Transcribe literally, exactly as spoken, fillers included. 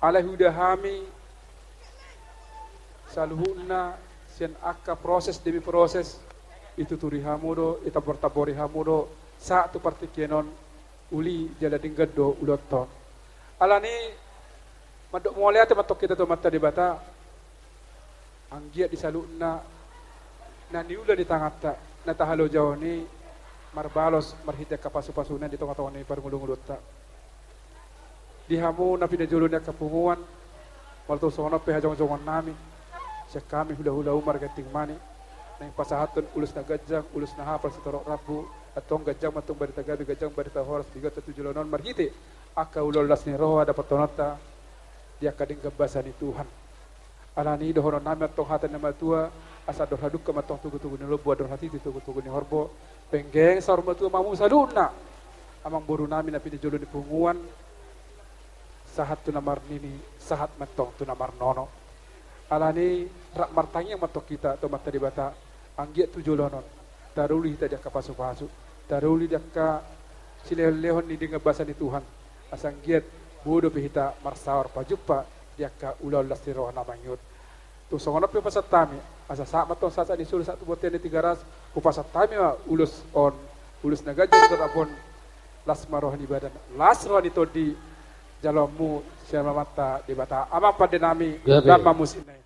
Alai huida hami saluhutna sian angka proses demi proses, ituturi hamu do, itambortambori hamu do, sahat tu partingkian on, uli jala denggan do ulaonta on. Alani, mandok mauliate ma antong hita tu Amanta Debata, anggiat di saluhutna na niula ni tanganta, na tahalojaon i, marbalos marhite angka pasupasuna di tongatonga ni parngoluongoluonta. Di hamu na pinajolo ni angka punguan, molo tung songon on pe hajongjongon nami, sian hami hulahula Umar Ginting Manik, naeng pasahathon ulos na ganjang, ulos na hapal sitorop rambu, antong ganjang ma antong barita gabe, ganjang barita horas di hita tu joloan on marhite angka ulaon las ni roha dapothononta di angka denggan basa ni Tuhan. Alani i dohonon nami antong hata ni na matua, asa andor hadungka ma antong togutogu ni lombu, andor hatiti togutogu ni horbo, penggeng saur matua ma hamu saluhutna, amangboru nami na pinajolo ni punguan, sahat tu na marnini, sahat ma antong tu na marnono. Alani i rap martangiang ma antong hita tu Amanta Debata, anggiat tu joloan on taruli hita di angka pasupasu, taruli di angka silehonlehon ni denggan basa ni Tuhan, asa anggiat boi dope hita marsaor pajumpa di angka ulaon las ni roha na mangihut. Tung songon on pe hupasahat hami, asa sahat ma antong sahat ni solu sahat tu bontean ni Tigaras, hupasahat hami ma ulos on, ulos na ganjang sitorop rambu on, las ma roha ni badan, las roha ni tondi, jaloonmu sian Amanta Debata. Amang pande nami, gabe, dam ma musik na i.